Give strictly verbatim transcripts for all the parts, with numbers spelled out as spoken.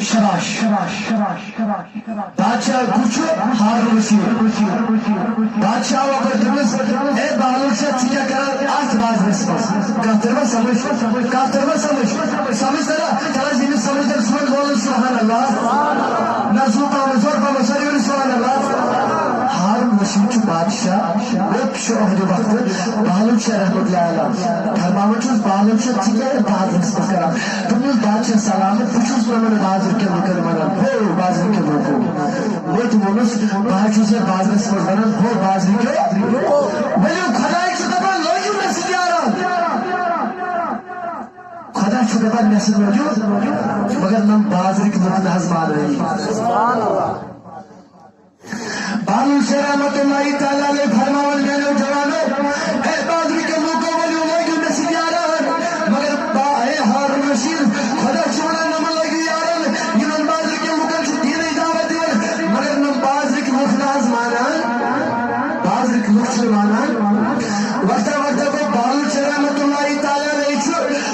شاباش، شاباش، شاباش، شاباش۔ بادشاہ کُس چھُ؟ ہارون رشید۔ بادشاہ وۄپر دوٚپنَس، "اے بہلول شاہ، ژٕ کیٛاہ کران اَتھ بازرَس منٛز؟" کَتھ تٔر وۄنۍ سمجھ؟ کَتھ تٔر وۄنۍ سمجھ؟ سمجھ تران؟ تَلہٕ حظ ییٚمِس سمجھ تَرِ، سُہ وَنہِ، "وولُن سبحان اللہ۔" نہ زُو پَہمَتھ، زور پَہمَتھ، سٲری ؤنِو سبحان اللہ۔ ہارون رشید چھُ بادشاہ، لوٚت چھُ عہدِ وقتہٕ، بہلول شاہ رحمتہ اللہ علیہ۔ فرماوان چھُس، بہلول شاہ، ژٕ کیٛاہ یَتھ بازرَس منٛز کران؟ دوٚپنَس، بادشاہ سلامت، بہٕ چھُس وَنان بازرٕ کٮ۪ن لُکَن وَنان، ہو بازرٕ کٮ۪ن لُکو۔ مےٚ تہِ ووٚنُس، بہٕ حظ چھُس یَتھ بازرَس منٛز وَنان، ہو بازرٕ کٮ۪و۔ ؤلِو، خۄداے چھُ دَپان، لٲگِو مےٚ سۭتۍ یاران۔ خۄدا چھُ دَپان، مےٚ سۭتۍ لٲگِو، مگر نَم بازرٕکۍ لُکھ نہ حظ مانٲنی۔ بہلول شاہ رحمتہ اللہ تعالیٰ علیہ فرماوان، میانیو جوانو، اے بازرٕکیو لوٗکو، ؤلِو لٲگِو مےٚ سۭتۍ یاران۔ مگر با-، اے ہارون رشید، خۄدا چھُ وَنان، نَمَن لٲگِو یاران، یِمَن بازرٕکٮ۪ن لُکَن چھُ دیٖنٕچ دعوت دِوان، مگر نَم بازرٕکۍ لُکھ نہ حظ مانان، بازرٕکۍ لُکھ چھِنہٕ مانان۔ وقتہ وقتہ گوٚو بہلول شاہ رحمتہ اللہ تعالیٰ علیہ چھُ،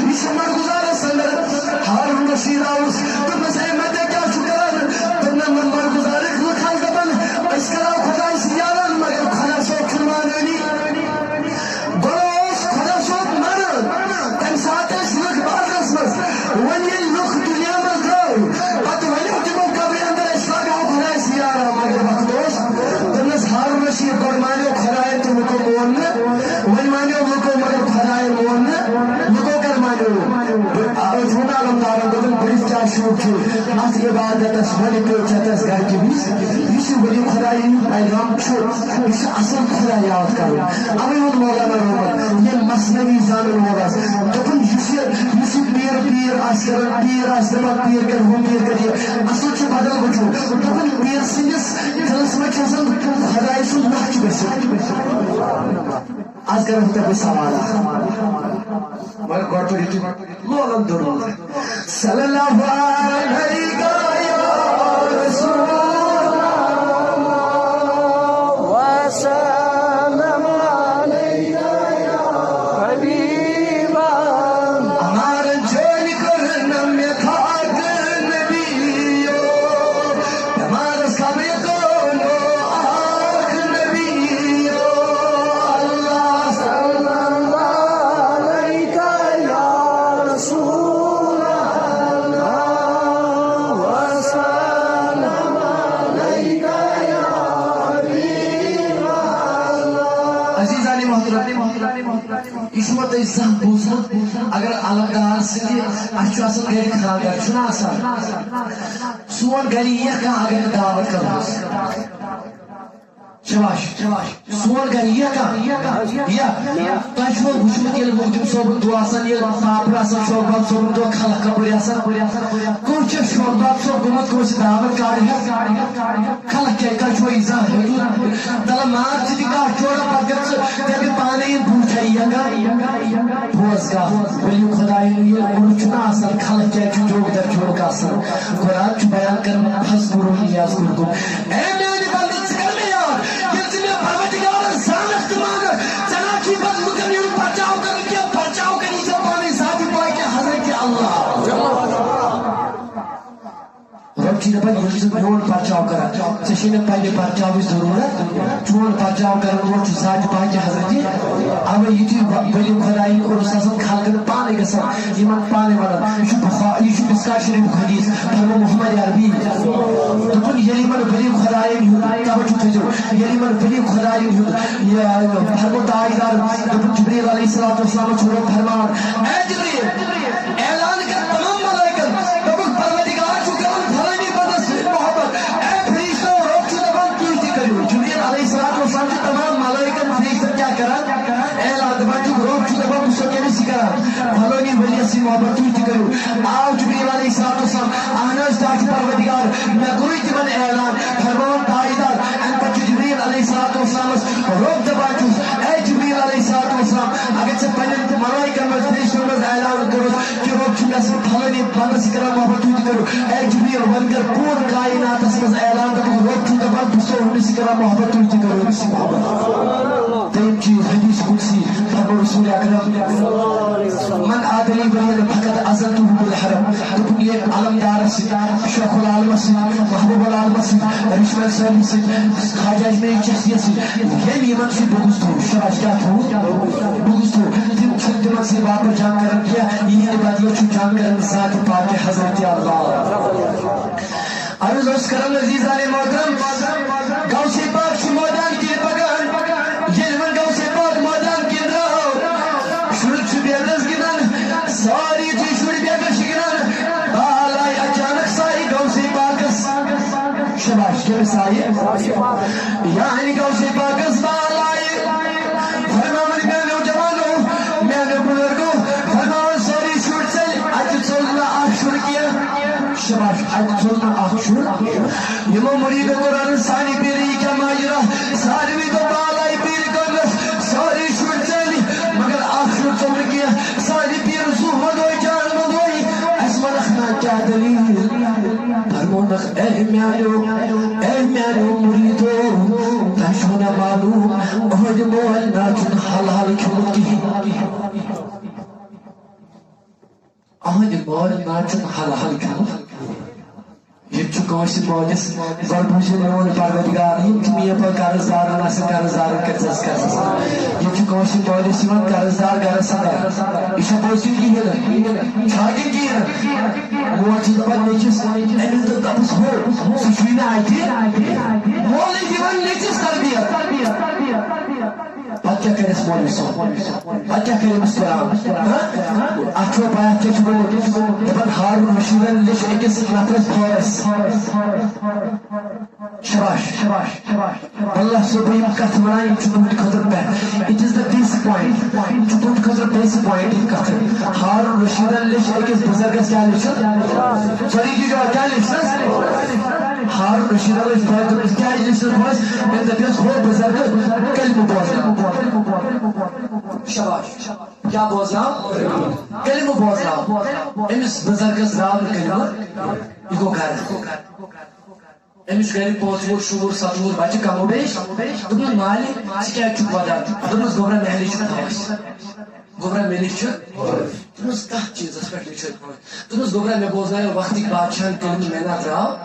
یہِ چھُ مَرگُزارَس اندر۔ ہارون رشید آوُس، دوٚپنَس، "ہے، مےٚ تہِ کیٛاہ چھُ کران؟" دوٚپنَس، "نہ، مَرگُزارٕکۍ لُکھ حظ دَپان، أسۍ کَرو خۄدایَس یاران، مگر خۄدا صٲب چھُنہٕ مانٲنی۔" گۄڈٕ اوس خۄدا صٲب مَران، تَمہِ ساتہٕ ٲسۍ لُکھ بازرَس منٛز۔ وۄنۍ ییٚلہِ لُکھ دُنیا منٛز درٛاے، پَتہٕ وَنیو تِمو قبرِ اندر، "أسۍ لاگہو خۄدایَس یاران"، مگر وقت اوس۔ دوٚپنَس، ہارون رشید، گۄڈٕ مانیو خۄدایَن تہٕ لُکو مون نہٕ، وۄنۍ مانیو لُکو، مگر خۄدایَن مون نہٕ، لُکو کَر مانیو؟ بہٕ، آ، أتھۍ ووٚن علمدارَن، دوٚپُن، بٔرِتھ کیٛاہ شوٗب چھُ اَتھ عبادتَس، وَنہِ پیوٚو ژےٚ تَس گَرِ کہِ وِزِ؟ یہِ چھُ ؤلِو خۄدایہِ ہُنٛد پیغام چھُ، یہِ چھُ اَصٕل خۄدا یاد کَرُن۔ اَوَے ووٚن مولانا رومَن، ییٚلہِ مثنوی زانَن وول آسہِ، دوٚپُن، یُس یہِ، یُس یہِ پیٖر، پیٖر آسہِ کَران، پیٖر آسہِ دَپان، پیٖر کَرِ ہُہ، پیٖر کَرِ یہِ، اَصٕل چھُ بدل وٕچھُن۔ دوٚپُن، پیٖر سٕنٛدِس دِلَس منٛز چھُ آسان خۄدایہِ سُنٛد نقش بٔسِتھ۔ از کرو تۄہہِ بہٕ سوال اکھ۔ مگر گۄڈٕ پٔرِو تُہۍ لولن درود۔ صلی اللہ علیک یا رسول اللہ، وسلم علیک یا حبیب اللہ۔ ہمارا جوڑ کرنا میں خاک نبیو، ہمارا سب کو نو آخ نبیو، اللہ صلی اللہ علیک یا رسول اللہ، وسلم علیک یا حبیب اللہ۔ عزیزان محترم، یہِ چھُوا تۄہہِ زانٛہہ بوٗزمُت؟ اگر علمدار سٕنٛدِ، اَسہِ چھُ آسان گرِ خانٛدر، چھُنہ آسان؟ سون گرِ یِیَکھ کانٛہہ اگر نہٕ دعوت کرہوس۔ شاباش، شاباش۔ سون گرِ یِیَکھ کانٛہہ؟ یِیَکھ۔ تۄہہِ چھُوا وُچھمُت ییٚلہِ مُقدِم صٲبُن دۄہ آسان، ییٚلہِ پاپرٕ آسان، شوق باب صٲبُن دۄہ خلق کپٲرۍ آسان؟ کُس چھُ شوق باب صٲب گوٚمُت، کٲنٛسہِ دعوت کارِ ہٮ۪تھ؟ خلق کیٛاہ، تۄہہِ چھُوا یہِ زانٛہہ ہیوٚتمُت؟ دَپان مار ژٕ تہِ کانٛہہ چورا، پتہٕ گژھ ژٕ دَپہِ پانے یِم بوٗٹھ چھا یِیَکھ؟ بوز کَتھ، ؤلِو خۄدایَن ییٚلہِ کوٚرمُت چھُنہ آسان، خلق کیٛازِ چھُ جوک در جوک آسان؟ قرآن چھُ بیان کران، "فاذکرونی اذکرکم۔" اے میانہِ بندٕ، ژٕ کر مےٚ یاد۔ ییٚلہِ ژٕ مےٚ پروردگارس زانکھ تہٕ مانکھ، ژےٚ نہ چھُے پتہٕ لُکن یُن پرچاو کرُن کینٛہہ، پرچاو کری ژےٚ پانے ذاتِ پاکہِ حضرت اللہ۔ رۄب چھُ دَپان، ییٚلہِ ژٕ میون پرچاو کران، ژےٚ چھے نہٕ پننہِ پرچاوٕچ ضروٗرت، چون پرچاو کرن وول چھُ ذاتِ پاکہِ حضرتِ۔ اَوَے یُتھُے ؤ-، ؤلِو خۄدایَن کوٚرُس آسان، خلقن پانے گژھان، یِمن پانے وَنان۔ یہِ چھُ بُخا-، یہِ چھُ مِشکات شریٖفُک حدیث، فرمو محمد عربی۔ دوٚپُن، ییٚلہِ یِمن ؤلِو خۄدایَن ہُنٛد، توجہ تھٲیزیو، ییٚلہِ یِمن ؤلِو خۄدایَن ہُنٛد، یہِ، فرمو تاجدار، دوٚپُن، جبریل علیہ الصلوۃ والسلام چھُ رۄب فرماوان، اے جبریل، اعلان کر تمام ملائکن، دوٚپُکھ، پروردگار چھُ کران فلٲنی بندس سۭتۍ محبت۔ اے فرشتو، رۄب چھُ دپان، تُہۍ تہِ کٔرِو۔ جبریل علیہ الصلوۃ والسلام چھُ تمام ملائکن، فرشتن کیٛاہ کران؟ اعلان دپان چھُکھ، رۄب چھُ دپان، بہٕ چھُسو کٔمِس سۭتۍ کران؟ فلٲنی ؤلِیَس سۭتۍ محبت، تُہۍ تہِ کٔرِو۔ آو جبریل علیہ الصلوۃ والسلام، اہن حظ، تۄہہِ چھُ پروردگار، مےٚ کوٚرُے تِمن اعلان۔ فرماوان تاجدار، اَمہِ پتہٕ چھُ جبریل علیہ الصلوۃ والسلامس رۄب دپان چھُس، اے جبریل علیہ الصلوۃ والسلام، اگر ژےٚ پننٮ۪ن ملائکن منٛز، فرشتن منٛز اعلان کوٚرُتھ، کہِ رۄب چھُ مےٚ سۭتۍ فلٲنی بندس سۭتۍ کران محبت، تُہۍ تہِ کٔرِو۔ اے جبریل، وۄنۍ کر پوٗرٕ کائناتس منٛز اعلان، دَپُکھ، رۄب چھُ دَپان، بہٕ چھُسو ہُمِس سۭتۍ کران محبت، تُہۍ تہِ کٔرِو أمِس سۭتۍ محبت۔ دوٚیِم چیٖز، حدیث قدسی، فرمو رسول اکرم، من عادلی ولیًا فقد حضرت حب الحرم، دوٚپُن ییٚمۍ علمدارس سۭتۍ، شیخ العالمس سۭتۍ، محبوب العالمس سۭتۍ، رشوت صٲبس سۭتۍ، خواجہ اجمیری چشتیس سۭتۍ، ییٚمۍ یِمن سۭتۍ بہٕ گُزرو، شاباش، کیٛاہ تھوٚو؟ بہٕ گُزرو۔ تِم چھِنہٕ تِمن سۭتۍ باپتھ جنگ کران کینٛہہ، یِہنٛدِ بدلہٕ چھُ جنگ کران ذات پاک حضرت اللہ۔ عرض اوس کران عزیزان محترم، غوث پاک چھُ مٲدان کِنۍ پکان۔ ییٚلہِ وۄنۍ غوث پاک مٲدان کِنۍ درٛاو، شُرۍ چھِ بیتس گِنٛدان، سٲری چھِ شُرۍ بیتس چھِ گِنٛدان۔ بال آیہِ اچانک سایہِ غوث پاکس۔ شاباش، کٔمِس آیہِ؟ یعنی غوث پاکس بال آیہِ۔ فرماوان میانیو جوانو، میانیو بزرگو، فرماوان سٲری شُرۍ ژٔلۍ، اتہِ ژوٚل نہٕ اکھ شُر کینٛہہ۔ شاباش، اتہِ ژوٚل نہٕ اکھ شُر۔ یِمو مُریٖدو کوٚر عرض، سانہِ پیٖرِ یہِ کیٛاہ ماجرا؟ ساروٕے دوٚپ، بال آیہِ پیٖرِ کٔدلس، سٲری شُرۍ ژٔلۍ، مگر اکھ شُر ژوٚل نہٕ کینٛہہ۔ سانہِ پیٖرِ زُو مہ دوٚے، جان مہ دوٚے، اَسہِ وَنکھ نا کیٛاہ دٔلیٖل؟ فرمونکھ، اے میٛانیو، اے میٛانیو مُریٖدو، تۄہہِ چھُو نا معلوٗم، أہٕنٛدِ مٲلۍ نا چھُنہٕ حل حل کھیوٚمُت کِہیٖنۍ۔ أہٕنٛدِ مٲلۍ نا چھُنہٕ حل حل کھیوٚمُت۔ یہِ تہِ چھُ کٲنٛسہِ مٲلِس گۄڈٕ بوٗزِو میون پروردگار، یِم تہِ میٛٲنۍ پٲٹھۍ قرض دارن آسن، قرض دارن کٔرۍ زٮ۪س قرضس۔ یہِ تہِ چھُ کٲنٛسہِ مٲلِس یِوان قرض دار گرس اندر۔ یہِ چھا پوٚز کِنہٕ کِہیٖنۍ نہٕ؟ چھا کِنہٕ کِہیٖنۍ نہٕ؟ موج چھِ دپان نیٚچوِس، أمِس دوٚپ دپُس ہُہ، سُہ چھُے نہٕ اتہِ۔ مولٕے دِوان نیٚچوِس تربیت۔ پتہٕ کیٛاہ کرٮ۪س مولوی صٲب؟ پتہٕ کیٛاہ کرِ أمِس قرآن؟ ہاں؟ اتھ چھُوا پتہ کیٛاہ چھُ گوٚمُت؟ دپان ہارون رشیدن لیٚچھ أکِس نفرس فٲرس۔ شاباش، شاباش، شاباش۔ واللہ صٲب، بہٕ یِم کتھ ونان، یِم چھِ تُہنٛدِ خٲطرٕ بہتر۔ It is the basic point۔ یِم چھِ تُہنٛدِ خٲطرٕ basic point یِم کتھٕ۔ ہارون رشیدن لیٚچھ أکِس بُزرگس کیٛاہ لیٚچھُن؟ سٲری کی جواب، کیٛاہ لیٚچھُنس؟ ہارون رشیدن لیٚچھ فٲیدٕ، کیٛاہ لیٚچھُنس؟ بہٕ ٲسۍ، مےٚ دپیس، ہو بُزرگ، کلمہٕ بوزناو۔ شاباش۔ کیٛاہ بوزناو؟ کلمہٕ بوزناو۔ أمِس بُزرگس درٛاو نہٕ کلمہٕ، یہِ گوٚو گرٕ۔ أمِس چھُ گرِ پانٛژھ وُہُر، شُوُہُر، ستوُہُر بچہِ کم و بیش۔ دوٚپُن، مالہِ، ژٕ کیٛازِ چھُکھ ودان؟ دوٚپمَس، گوٚبرا، مےٚ لیٚچھ فٲرس۔ گوٚبرا، مےٚ لیٚچھ۔ دوٚپمَس، کتھ چیٖزس پٮ۪ٹھ لیٚچھ فٲرس؟ دوٚپمَس، گوٚبرا، مےٚ بوزنایو وقتٕکۍ بادشاہن کلمہٕ، مےٚ نا درٛاو۔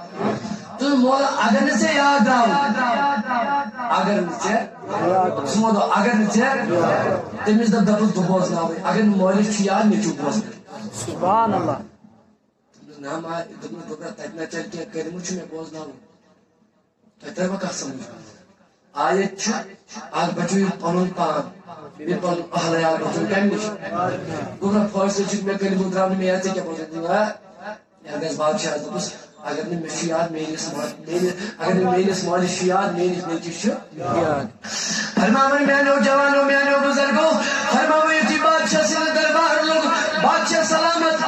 دوٚپُن، مولا، اگر نہٕ ژےٚ یاد درٛاو، اگر نہٕ ژےٚ، ژٕ وَن، اگر نہٕ ژےٚ، تٔمِس دپ، دپُس، بہٕ بوزناوے۔ اگر نہٕ مٲلِس چھُ یاد، نیٚچوٗ بوزناوِ۔ سبحان اللہ۔ دوٚپمَس، نہ ما، دوٚپمَس، گوٚبرا، تَتہِ نہ چَلہِ کینٛہہ، کلمہٕ چھُ مےٚ بوزناوُن۔ تۄہہِ تَرِ وۄنۍ کَتھ سَمٕجھ؟ آیت چھُ، اَکھ بَچٲیِو پَنُن پان، بیٚیہِ پَنُن اَہل عیال بَچٲیِو کَمہِ نِش؟ گوٚبرا، فٲصلہٕ چھُ مےٚ، کلمہٕ درٛاو نہٕ مےٚ یاد، ژےٚ کیٛاہ بوزُن؟ آ، یہِ گژھِ بادشاہَس دوٚپُس، اگر نہٕ مےٚ چھُ یاد، میٲنِس ما-، میٲنِس، اگر نہٕ میٲنِس مٲلِس چھُ یاد، میٲنِس نیٚچوِس چھُ یاد۔ فرماوان میانیو جوانو، میانیو بزرگو، فرماوان یُتھُے بادشاہ سٕنٛدِ دربار لوٚگ، بادشاہ سلامت،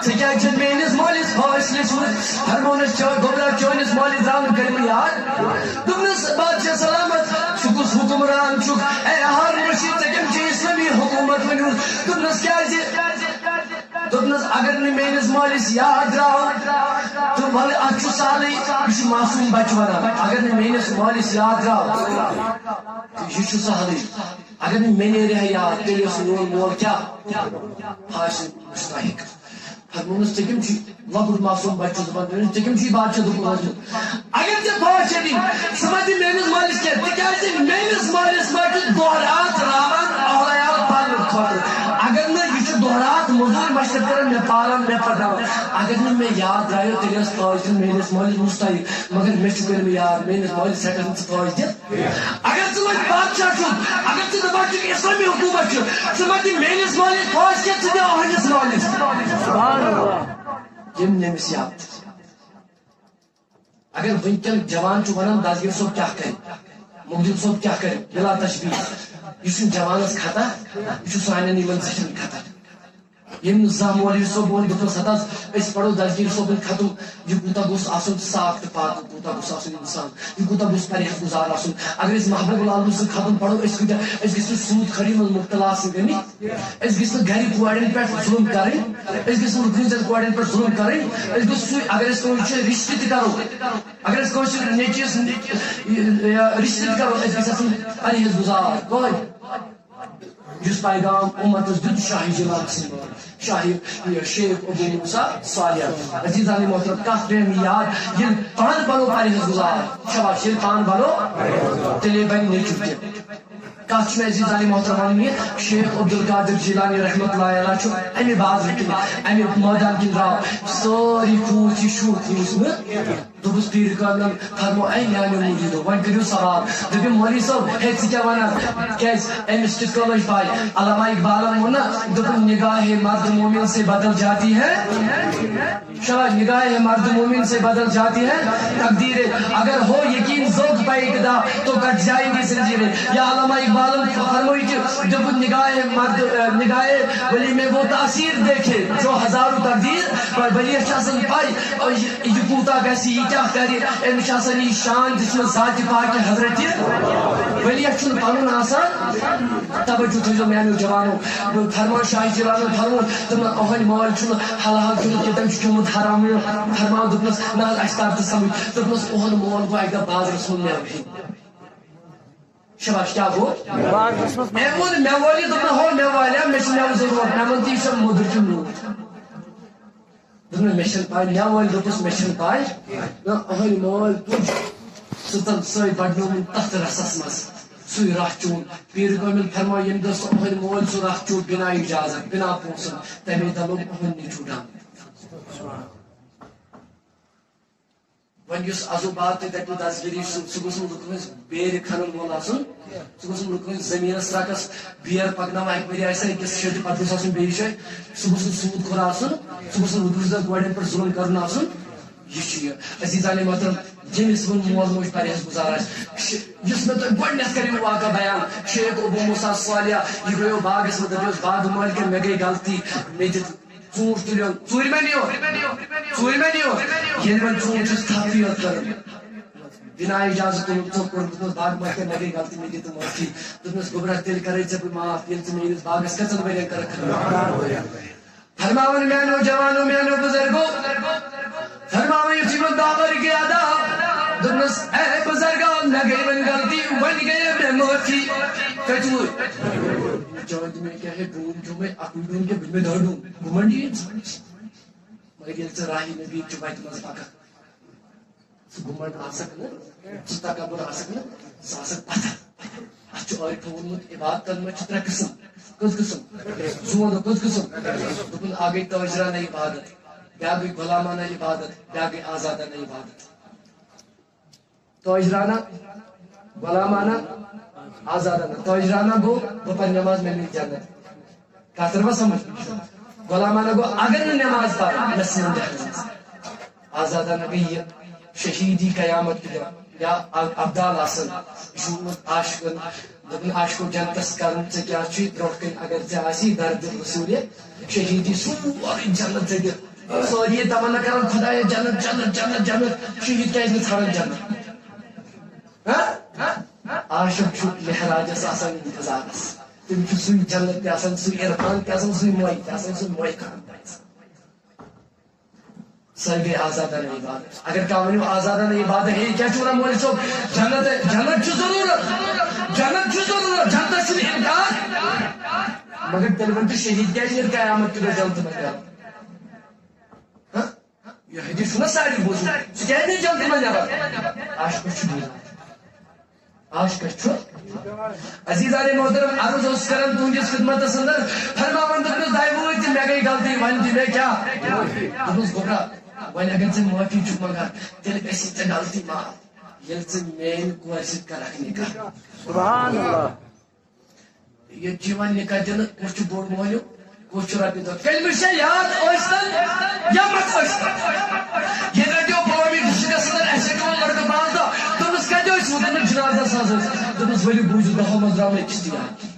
ژےٚ کیٛازِ چھُنہٕ میٲنِس مٲلِس فٲصلہٕ لیٚچھمُت؟ فرمونس، چٲ-، گوٚبرا، چٲنِس مٲلِس درٛاو نہٕ کلمہٕ یاد۔ دوٚپنس، بادشاہ سلامت، ژٕ کُس حکمران چھُکھ؟ اے ہارون رشید، ژےٚ کٔمۍ چھُے اسلٲمی حکومت ؤنمٕژ؟ دوٚپنس، کیٛازِ؟ دوٚپنس، اگر نہٕ میٲنِس مٲلِس یاد درٛاو، تہٕ وَلہٕ، اَتھ چھُ سہلٕے، یہِ چھُ معصوٗم بچہٕ وَنان، اگر نہٕ میٲنِس مٲلِس یاد درٛاو، تہٕ یہِ چھُ سہلٕے۔ اگر نہٕ مےٚ نیرِ ہا یاد، تیٚلہِ اوس میون مول کیٛاہ؟ پھاسہِ مستحق۔ فرموونس، ژےٚ کٔمۍ چھُے لۄکُٹ معصوٗم بچہٕ چھُ دَپان، ژےٚ کٔمۍ چھُے بادشاہ دوٚپمُت اوسمُت؟ اگر ژےٚ پھاسہِ چھےٚ دِنۍ، ژٕ مہ دِ میٲنِس مٲلِس کینٛہہ، تِکیٛازِ میٲنِس مٲلِس ما چھُ دۄہ راتھ راوان اہل عیال پالنہٕ خٲطرٕ۔ اگر نہٕ یہِ چھُ دۄہ راتھ مٔزوٗرۍ مشقت کران، مےٚ پالان، مےٚ پرناوان۔ اگر نہٕ مےٚ یاد درٛایو، تیٚلہِ ٲس فٲج دیُن میٲنِس مٲلِس مستحق، مگر مےٚ چھُ کٔرمٕتۍ یاد، میٲنِس مٲلِس ہٮ۪کَکھ نہٕ ژٕ فٲج دِتھ۔ اگر ژٕ وۄنۍ بادشاہ چھُکھ، اگر ژٕ دَپان چھُکھ اسلٲمی حکوٗمت چھُ، ژٕ مہ دِ میٲنِس مٲلِس فٲج کینٛہہ، ژٕ دِ أہٕنٛدِس مٲلِس۔ سبحان اللہ۔ یِم نٔمِس یاد۔ اگر وٕنکٮ۪ن جوان چھُ وَنان، دستگیر صٲب کیٛاہ کَرِ، مُقدِم صٲب کیٛاہ کَرِ، بِلا تشبیہ، یہِ چھُنہٕ جوانَس خطا، یہِ چھُ سانٮ۪ن یِمَن زِٹھٮ۪ن خطا۔ ییٚمۍ نہٕ زانٛہہ مولوی صٲب ووٚن، دوٚپنَس، ہَتہٕ حظ، أسۍ پَرو دستگیر صٲبُن ختم، یہِ کوٗتاہ گوٚژھ آسُن صاف تہٕ پاک، کوٗتاہ گوٚژھ آسُن اِنسان، یہِ کوٗتاہ گوٚژھ پرہیز گُزار آسُن۔ اگر أسۍ محبوب العالمہٕ سُنٛد ختم پَرو، أسۍ کۭتیٛاہ، أسۍ گٔژھۍ نہٕ سوٗد خٲری منٛز مُبتلا آسٕنۍ گٔمٕتۍ، أسۍ گٔژھۍ نہٕ گَرِ کورٮ۪ن پٮ۪ٹھ ظُلم کَرٕنۍ، أسۍ گٔژھۍ نہٕ رُکنہٕ زَن کورٮ۪ن پٮ۪ٹھ ظُلم کَرٕنۍ، أسۍ گٔژھۍ سُے، اگر أسۍ کٲنٛسہِ چھِ رِشتہٕ تہِ کَرو، اگر أسۍ کٲنٛسہِ نیٚچوِس، یہِ، یہِ، رِشتہٕ تہِ کَرو، أسۍ گٔژھۍ آسٕنۍ پرہیز گُزار۔ کٕہٕنۍ۔ یُس پیغام اُمتس دیُت شاہ جلال سٕنٛدِ دورٕ۔ شاہی، یہِ شیخ ابو موسیٰ صالح۔ عزیزان محترم، کتھ پیٚیہِ مےٚ یاد، ییٚلہِ پانہٕ بنو پرہیز گزار، شاباش، ییٚلہِ پانہٕ بنو، تیٚلے بنہِ نیٚچو تہِ۔ کتھ چھِ مےٚ عزیزان محترم ونٕنۍ، یہِ شیخ عبدالقادر جیلانی رحمتہ اللہ علیہ چھُ امہِ بازرٕ کِنۍ، امہِ مٲدان کِنۍ درٛاو، سٲری کھوٗژ، یہِ شُر کھوٗژ نہٕ۔ دوٚپُس، پیٖرِ کامِلن فرمو، اے میانیو مُریٖدو، وۄنۍ کٔرِو سوال۔ دوٚپُن، مولوی صٲب، ہے، ژٕ کیٛاہ وَنان؟ کیٛازِ؟ أمِس کِتھ کٔنۍ لٔج پَے؟ علامہ اقبالن ووٚن نہ، دوٚپُن، نگاہِ مرد مومن سے بدل جاتی ہے۔ شاید نگاہِ مرد مومن سے بدل جاتی ہے تقدیریں۔ اگر ہو یقین ذوق پہ اقتدا تو کٹ جائیں گی زنجیریں۔ یا علامہ اقبالن فرمووُکھ، دوٚپُن، نگاہِ مرد، نگاہِ ولی میں وہ تاثیر دیکھے جو ہزاروں تقدیر پر۔ ولی چھِ آسان پَے، یہِ کوٗتاہ گژھِ، یہِ کیٛاہ کرِ، أمِس چھِ آسان یہِ شان دِژمٕژ ذاتِ پاکہِ حضرتِ۔ ولی اَتھ چھُنہٕ پَنُن آسان۔ توجہ تھٲیزیو میانیو جوانو، فرمان شاہ جیلانن فرموو، دوٚپُن، أہنٛدِ مٲلۍ چھُنہٕ حلال کھیوٚمُت کینٛہہ، تٔمۍ چھُ کھیوٚمُت حرام۔ فرمان، دوٚپنَس، نہ حظ، اَسہِ تَر تہٕ سَمٕجھ۔ دوٚپنَس، أہنٛد مول گوٚو اَکہِ دۄہ بازرَس منٛز مٮ۪وٕ ہیٚنہِ۔ شاباش، کیٛاہ گوٚو؟ بازرَس منٛز۔ أمۍ ووٚن، مےٚ وٲلِو، دوٚپُن، ہو، مےٚ والیا، مےٚ چھُ مٮ۪وٕ ضروٗرت، مےٚ ووٚن، تہِ یہِ چھا موٚدُر کِنہٕ میوٗٹھ؟ دوٚپُن، مےٚ چھَنہٕ پَے، مےٚ وٲلۍ دوٚپُس، مےٚ چھَنہٕ پَے۔ نہ، أہنٛدِ مٲلۍ تُج سُہ تَن سۄے بَڑنومُت تَتھ رَسَس منٛز، سُے راہ چون۔ پیٖرِ کٲمِل فرماو، ییٚمہِ دۄہ سُہ أہنٛدِ مٲلۍ سُہ راہ چون بِنا اِجازت، بِنا پونٛسَن، تَمے دۄہ لوٚگ أہنٛد نیٚچوٗ ڈَنٛگ۔ وۄنۍ یُس عزو باد تہِ دَپہِ دستگیٖری، سُہ، سُہ گوٚژھ نہٕ لُکہٕ ہٕنٛز بیرِ کھنن وول آسُن، سُہ گوٚژھ نہٕ لُکہٕ ہٕنٛز زٔمیٖنَس ترٛکَس بیر پَکناوُن، اَکہِ ؤریہِ آسہِ ہا أکِس جایہِ تہٕ پَتہٕ گوٚژھ آسُن بیٚیِس جایہِ، سُہ گوٚژھ نہٕ سوٗد خور آسُن، سُہ گوٚژھ نہٕ لُکہٕ سٕنٛدٮ۪ن کورٮ۪ن پٮ۪ٹھ ظُلُم کَرُن آسُن۔ یہِ چھُ یہِ۔ عزیزانِ محترم، ییٚمِس وۄنۍ مول موج پرہیز گُزار آسہِ، شِ-، یُس مےٚ تۄہہِ گۄڈٕنٮ۪تھ کَریو واقعہ بیان، شیخ ابو موسیٰ صالح، یہِ گٔیو باغَس منٛز، دَپیوس، باغہٕ مٲلکَن، مےٚ گٔے غلطی، مےٚ دِتۍ ژوٗنٛٹھ تُلِو، ژوٗرِ مہ نِیو، ژوٗرِ مہ نِیو۔ ییٚلہِ وۄنۍ ژوٗنٛٹھ چھُس تھپھ تہِ یوت کران، بِنا اِجازت تُلُن ژوٚپ کوٚرمُت اوس، باغ مٲلکن، مےٚ گٔے غلطی، مےٚ دِ تہٕ معٲفی۔ دوٚپنَس، گوٚبرا، تیٚلہِ کرے ژےٚ بہٕ معاف، ییٚلہِ ژٕ میٲنِس باغس کٔژن ؤرین کٔرٕکھ خدمت۔ فرماوان میانیو جوانو، میانیو بُزرگو، فرماوان یُتھُے وۄنۍ دامر گیا دا، دوٚپنَس، اے بُزرگا، مےٚ گٔے وۄنۍ غلطی، وۄنۍ گٔیے مےٚ معٲفی۔ کَتہِ وُچھ؟ چٲنۍ تہِ مےٚ کیٛاہ ہے ڈوٗن کھیوٚو مےٚ، اَکُے ڈوٗن کیٛاہ، بہٕ مےٚ دَہ ڈوٗن۔ گُمنڈی اِنسانَس۔ مگر ییٚلہِ ژٕ راہی نبی چہِ وَتہِ منٛز پَکَکھ، ژٕ گُمنڈ آسَکھ نہٕ، ژٕ تکبر آسَکھ نہٕ، ژٕ آسَکھ پَتھر۔ اَتھ چھُ عٲرفو ووٚنمُت، عبادتَن منٛز چھِ ترٛےٚ قٕسٕم۔ کٔژ قٕسٕم؟ زٕ وَنو، کٔژ قٕسٕم؟ دوٚپُن، اَکھ گٔے تٲجرانہ عبادت، بیٛاکھ گٔے غلامانہ عبادت، بیٛاکھ گٔے آزادانہ عبادت۔ تٲجرانہ، غلامانہ، آزادانہ۔ تٲجرانہ گوٚو، بہٕ پَرٕ نٮ۪ماز، مےٚ میلہِ جنت۔ کَتھ تٔروا سَمٕجھ؟ غلامانہ گوٚو، اگر نہٕ نٮ۪ماز پَرٕ، مےٚ ژھٕنن جہنمَس۔ آزادانہ گٔے یہِ شہیدی قیامت کہِ دۄہ، یا اب-، ابدال آسان، یہِ چھُ ووٚنمُت عاشقَن، دوٚپُن، عاشقو، جنتَس کَرُن ژےٚ کیٛاہ چھُے برٛونٛٹھ کَنہِ، اگر ژےٚ آسی درد رسوٗلہِ شہیدی، سورُے جنت ژےٚ دِتھ۔ سٲری ییٚتہِ تمنا کران، خدایا، جنت، جنت، جنت، جنت۔ شہید کیازِ نہٕ ژھانڈان جنت؟ ہاں؟ عاشق چھُ معراجس آسان انتظارس۔ تٔمِس چھُ سُے جنت تہِ آسان، سُے عرفان تہِ آسان، سُے موے تہِ آسان، سُے موے خان تہِ آسان۔ سۄے گٔے آزادانہ عبادت۔ اگر کانٛہہ ؤنِو، آزادانہ عبادت، ہے، کیٛاہ چھُ ونان مولوی صٲب؟ جنت، جنت چھُ ضروٗرت، جنت چھُ ضروٗرت، جنتس چھُنہٕ انکار۔ مگر تیٚلہِ ؤنۍ تہٕ، شہید کیازِ نیرِ قیامت کہِ دۄہ جنتہٕ منٛز؟ ہاں؟ یہِ حدیث چھُنہ ساروی بوٗزمُت۔ سُہ کیازِ نیرِ جنتہٕ منٛز نٮ۪بر؟ عاشقس چھُ بوٗزمُت۔ عاشقس چھُ۔ عزیزانِ محترم، عرض اوس کران تُہنٛدِس خدمتس اندر، فرماوان دوٚپنَس، دۄیہِ وُہٕرۍ تہِ مےٚ گٔے غلطی، وۄنۍ دِ مےٚ کیٛاہ؟ دوٚپنَس، گوٚبرا، وۄنۍ اگر ژےٚ معٲفی چھُکھ منٛگان، تیٚلہِ گژھی ژےٚ غلطی معاف، ییٚلہِ ژٕ میٛانہِ کورِ سۭتۍ کرکھ نکاح۔ سبحان اللہ۔ ییٚتہِ چھُ یِوان نکاح دِنہٕ، کُس چھُ بوٚڑ مٲلِو، کُس چھُ رۄپیہِ دَہ۔ کٔلمہٕ چھا یاد ٲسۍتن یا مت ٲسۍتن؟ ییٚتہِ رَٹیو پُلوٲمہِ ڈسٹرکٹس اندر، اَسہِ رَٹیو لٔڑکہٕ پانٛژھ دَہ۔ دوٚپمَس، کَتہِ ٲسۍ؟ دوٚپمَس، جنازس حظ ٲسۍ۔ دوٚپمَس، ؤلِو بوٗزِو، دَہو منٛز درٛاو مےٚ أکِس تہِ یاد۔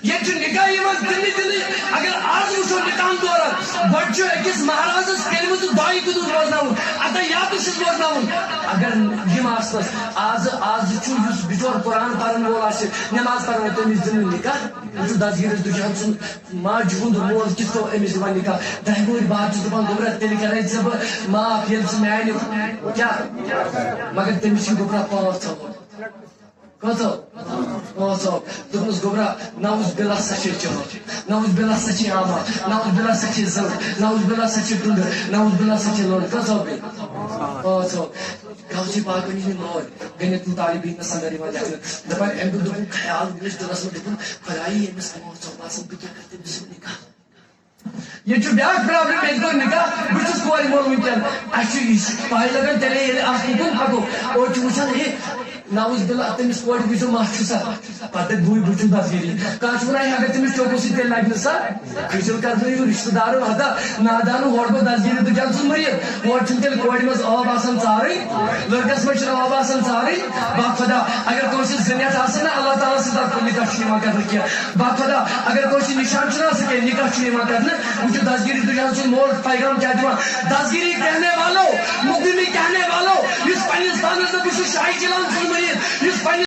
ییٚتہِ چھُ نکاح یِوان دِنہٕ دِنہٕ، اگر آز وٕچھو نکاحن دوران، گۄڈٕ چھُ أکِس مہرازس کلمہٕ تہٕ دعایہِ قدوٗر بوزناوُن، اتحیاتہٕ چھُس بوزناوُن۔ اگر یِم آسنس آز، آز چھُ یُس بِچور قرآن پرن وول آسہِ، نماز پرن وول، تٔمِس دِنہٕ نکاح۔ وٕچھِو دستگیٖرس دُجہن سُنٛد ماجہِ ہُنٛد مول کِتھ کٔنۍ أمِس دِوان نکاح۔ دَہہِ وُہٕرۍ بعد چھُس دَپان، گوٚبرا، تیٚلہِ کرے ژےٚ بہٕ معاف، ییٚلہِ ژٕ میانہِ کیٛاہ؟ مگر تٔمِس چھِ گوٚبرا پانٛژھ ژھاوُن۔ کٔژو؟ پانٛژھ آو۔ دوٚپنَس، گوٚبرا، نعوذ باللہ سا چھے چٲنٛٹھ، نعوذ باللہ سا چھے آما، نعوذ باللہ سا چھے زٔٹ، نعوذ باللہ سا چھے ٹُنٛڈٕ، نعوذ باللہ سا چھے لٔنٛڈ۔ کٔژ آو بیٚیہِ؟ پانٛژھ آو۔ گوٚو چھِ پاکَن ہِنٛدۍ مٲلۍ، گٔے نہٕ تِم طالب علمَس اندر یِوان لیکھنہٕ۔ دَپان، أمۍ دیُت، دوٚپُن، خیال دِلَس منٛز، دوٚپُن، خۄدایہِ، ییٚمِس پانٛژھ آو باسان، بہٕ کیٛاہ کَرٕ تٔمِس سۭتۍ نِکاح؟ ییٚتہِ چھُ بیٛاکھ problem، مےٚ تہِ کوٚر نِکاح، بہٕ چھُس کورِ مول وٕنکٮ۪ن۔ اَسہِ چھُ یہِ پَے لَگان، تیٚلے ییٚلہِ اَتھ کُن پَکو، اورٕ چھُ وٕچھان، ہے، نعوذ باللہ، تٔمِس کورِ وٕچھو مَس چھُ سا۔ پَتہٕ دَپہِ، بٕے، بہٕ چھُس دستگیٖری۔ کانٛہہ چھُ وَنان، ہے، اگر تٔمِس چوٚپُے سۭتۍ تیٚلہِ لَگہِ نہٕ سا۔ کھٔسِل کَتھ نہٕ یہِ رِشتہٕ دارَن ہَتا، نادانہٕ ہورٕ گوٚو دستگیٖری تہٕ جان سُنٛد مٔریٖض۔ ہورٕ چھُنہٕ تیٚلہِ کورِ منٛز آب آسان ژارٕنۍ، لٔڑکَس منٛز چھُنہٕ آب آسان ژارٕنۍ۔ با خۄدا، اگر کٲنٛسہِ زٕ نٮ۪ٹ آسَن نہ، اللہ تعالیٰ سٕنٛز طرفہٕ نِکاح چھُنہٕ یِوان کَرنہٕ کینٛہہ۔ با خۄدا، اگر کٲنٛسہِ نِشان چھُنہٕ آسان کینٛہہ، نِکاح چھُنہٕ یِوان کَرنہٕ۔ وٕچھِو دستگیٖری تہٕ جان سُنٛد مول پیغام کیٛاہ دِوان۔ دستگیٖری کہنے والو، مقدمی کہنے والو، یُس پنٛنِس پانَس نہٕ، بہٕ چھُس شاہی جیٖلان سُنٛد مٔریٖض، یُس پنٛنِس